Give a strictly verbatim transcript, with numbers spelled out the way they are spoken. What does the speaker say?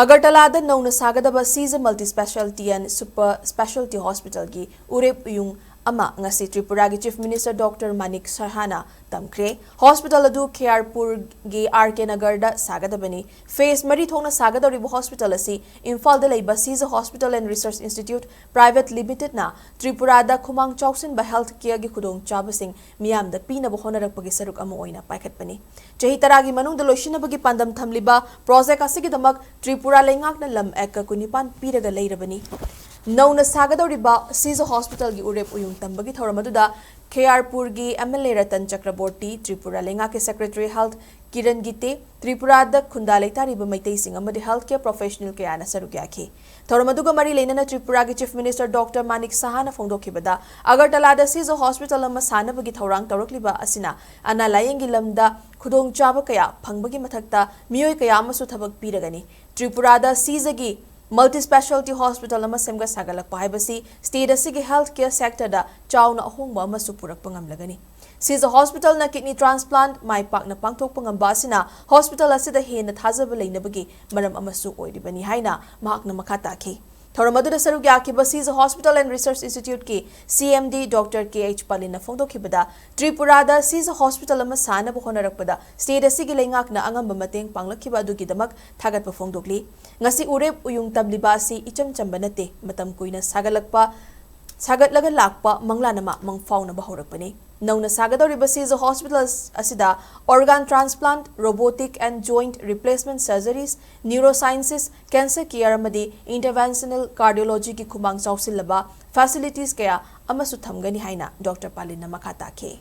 ꯑꯒꯔꯇꯂꯥꯗ ꯅꯧꯅ ꯁꯥꯒꯗꯕ ꯁꯤꯖ Multi Speciality and Super Speciality Hospitalꯒꯤ ꯎꯔꯦꯞ ꯎꯌꯨꯡ ꯑꯃ ꯉꯁꯤ ꯇ꯭ꯔꯤꯄꯨꯔꯥꯒꯤ Chief Minister Doctor Manik Sahana ꯇꯝꯈ꯭ꯔꯦ꯫ ꯍꯣꯁꯄꯤꯇꯥꯜ ꯑꯗꯨ ꯈꯦꯌꯥꯔꯄꯨꯔꯒꯤ ꯑꯥꯔ ꯀꯦ ꯅꯒꯔꯗ ꯁꯥꯒꯗꯕꯅꯤ꯫ ꯐꯦꯖ ꯃꯔꯤ ꯊꯣꯛꯅ ꯁꯥꯒꯗꯧꯔꯤꯕ ꯍꯣꯁꯄꯤꯇꯥꯜ ꯑꯁꯤ ꯏꯝꯐꯥꯜꯗ ꯂꯩꯕ ꯁꯤꯖ Hospital and Research Institute Private Limitedꯅ ꯇ꯭ꯔꯤꯄꯨꯔꯥꯗ ꯈꯨꯃꯥꯡ ꯆꯥꯎꯁꯤꯟꯕ health careꯒꯤ ꯈꯨꯗꯣꯡꯆꯥꯕꯁꯤꯡ ꯃꯤꯌꯥꯝꯗ ꯄꯤꯅꯕ ꯍꯣꯠꯅꯔꯛꯄꯒꯤ ꯁꯔꯨꯛ ꯑꯃ ꯑꯣꯏꯅ ꯄꯥꯏꯈꯠꯄꯅꯤ꯫ ꯆꯍꯤ ꯇꯔꯥꯒꯤ ꯃꯅꯨꯡꯗ ꯂꯣꯏꯁꯤꯟꯅꯕꯒꯤ ꯄꯥꯟꯗꯝ ꯊꯝꯂꯤꯕ ꯄ꯭ꯔꯣꯖꯦꯛ ꯑꯁꯤꯒꯤꯗꯃꯛ ꯇ꯭ꯔꯤꯄꯨꯔꯥ ꯂꯩꯉꯥꯛꯅ ꯂꯝ ꯑꯦꯀꯔ ꯀꯨꯟꯅꯤꯄꯥꯟ ꯄꯤꯔꯒ ꯂꯩꯔꯕꯅꯤ꯫ ꯅꯧꯅ ꯁꯥꯒꯗꯧꯔꯤꯕ ꯁꯤꯖ ꯍꯣꯁꯄꯤꯇꯥꯜꯒꯤ ꯎꯔꯦꯞ ꯎꯌꯨꯡ ꯇꯝꯕꯒꯤ ꯊꯧꯔꯝ ꯑꯗꯨꯗ ꯈꯦꯌꯥꯔꯄꯨꯔꯒꯤ M L A Ratan Chakraborty, Tripura ꯂꯩꯉꯥꯛꯀꯤ Secretary Health ꯀꯤꯔꯟ ꯒꯤꯇꯦ, ꯇ꯭ꯔꯤꯄꯨꯔꯥꯗ ꯈꯨꯟꯗꯥ ꯂꯩꯇꯥꯔꯤꯕ ꯃꯩꯇꯩꯁꯤꯡ ꯑꯃꯗꯤ health care professional ꯀꯌꯥꯅ ꯁꯔꯨꯛ ꯌꯥꯈꯤ꯫ ꯊꯧꯔꯝ ꯑꯗꯨꯒ ꯃꯔꯤ ꯂꯩꯅꯅ ꯇ꯭ꯔꯤꯄꯨꯔꯥꯒꯤ Chief Minister Doctor Manik Sahana ꯐꯣꯡꯗꯣꯛꯈꯤꯕꯗ, ꯑꯒꯔꯇꯂꯥꯗ ꯁꯤꯖ ꯍꯣꯁꯄꯤꯇꯥꯜ ꯑꯃ ꯁꯥꯅꯕꯒꯤ ꯊꯧꯔꯥꯡ ꯇꯧꯔꯛꯂꯤꯕ ꯑꯁꯤꯅ ꯑꯅꯥ ꯂꯥꯌꯦꯡꯒꯤ ꯂꯝꯗ ꯈꯨꯗꯣꯡꯆꯥꯕ ꯀꯌꯥ ꯐꯪꯕꯒꯤ ꯃꯊꯛꯇ ꯃꯤꯑꯣꯏ ꯀꯌꯥ ꯑꯃꯁꯨ ꯊꯕꯛ ꯄꯤꯔꯒꯅꯤ꯫ ꯇ꯭ꯔꯤꯄꯨꯔꯥꯗ ꯁꯤꯖꯒꯤ Multi Speciality Hospital ꯑꯃ ꯁꯦꯝꯒꯠ ꯁꯥꯒꯠꯂꯛꯄ ꯍꯥꯏꯕꯁꯤ state ꯑꯁꯤꯒꯤ health care sectorꯗ ꯆꯥꯎꯅ ꯑꯍꯣꯡꯕ ꯑꯃꯁꯨ ꯄꯨꯔꯛꯄ ꯉꯝꯂꯒꯅꯤ꯫ ꯁꯤꯖ ꯍꯣꯁꯄꯤꯇꯥꯜꯅ kidney transplant ꯃꯥꯏ ꯄꯥꯛꯅ ꯄꯥꯡꯊꯣꯛꯄ ꯉꯝꯕ ꯑꯁꯤꯅ ꯍꯣꯁꯄꯤꯇꯥꯜ ꯑꯁꯤꯗ ꯍꯦꯟꯅ ꯊꯥꯖꯕ ꯂꯩꯅꯕꯒꯤ ꯃꯔꯝ ꯑꯃꯁꯨ ꯑꯣꯏꯔꯤꯕꯅꯤ ꯍꯥꯏꯅ ꯃꯍꯥꯛꯅ ꯃꯈꯥ ꯇꯥꯈꯤ꯫ ꯊꯧꯔꯝ ꯑꯗꯨꯗ ꯁꯔꯨꯛ ꯌꯥꯈꯤꯕ ꯁꯤꯖ Hospital and Research Instituteꯀꯤ C M D Doctor K H ꯄꯥꯂꯤꯟꯅ ꯐꯣꯡꯗꯣꯛꯈꯤꯕꯗ, ꯇ꯭ꯔꯤꯄꯨꯔꯥꯗ ꯁꯤꯖ ꯍꯣꯁꯄꯤꯇꯥꯜ ꯑꯃ ꯁꯥꯅꯕ ꯍꯣꯠꯅꯔꯛꯄꯗ state ꯑꯁꯤꯒꯤ ꯂꯩꯉꯥꯛꯅ ꯑꯉꯝꯕ ꯃꯇꯦꯡ ꯄꯥꯡꯂꯛꯈꯤꯕ ꯑꯗꯨꯒꯤꯗꯃꯛ ꯊꯥꯒꯠꯄ ꯐꯣꯡꯗꯣꯛꯂꯤ꯫ ꯉꯁꯤ ꯎꯔꯦꯞ ꯎꯌꯨꯡ ꯇꯝꯂꯤꯕ ꯑꯁꯤ ꯏꯆꯝ ꯆꯝꯕ ꯅꯠꯇꯦ, ꯃꯇꯝ ꯀꯨꯏꯅ ꯁꯥꯒꯠꯂꯛꯄ, ꯁꯥꯒꯠꯂꯒ ꯂꯥꯛꯄ ꯃꯪꯂꯥꯟ ꯑꯃ ꯃꯪꯐꯥꯎꯅꯕ ꯍꯧꯔꯛꯄꯅꯤ꯫ ꯅꯧꯅ ꯁꯥꯒꯗꯧꯔꯤꯕ ꯁꯤꯖ ꯍꯣꯁꯄꯤꯇꯥꯜ ꯑꯁꯤꯗ organ transplant, robotic and joint replacement surgeries, neurosciences, cancer care ꯑꯃꯗꯤ interventional cardiologyꯒꯤ ꯈꯨꯃꯥꯡ ꯆꯥꯎꯁꯤꯜꯂꯕ facilities ꯀꯌꯥ ꯑꯃꯁꯨ ꯊꯝꯒꯅꯤ ꯍꯥꯏꯅ Doctor ꯄꯥꯂꯤꯟꯅ ꯃꯈꯥ ꯇꯥꯈꯤ꯫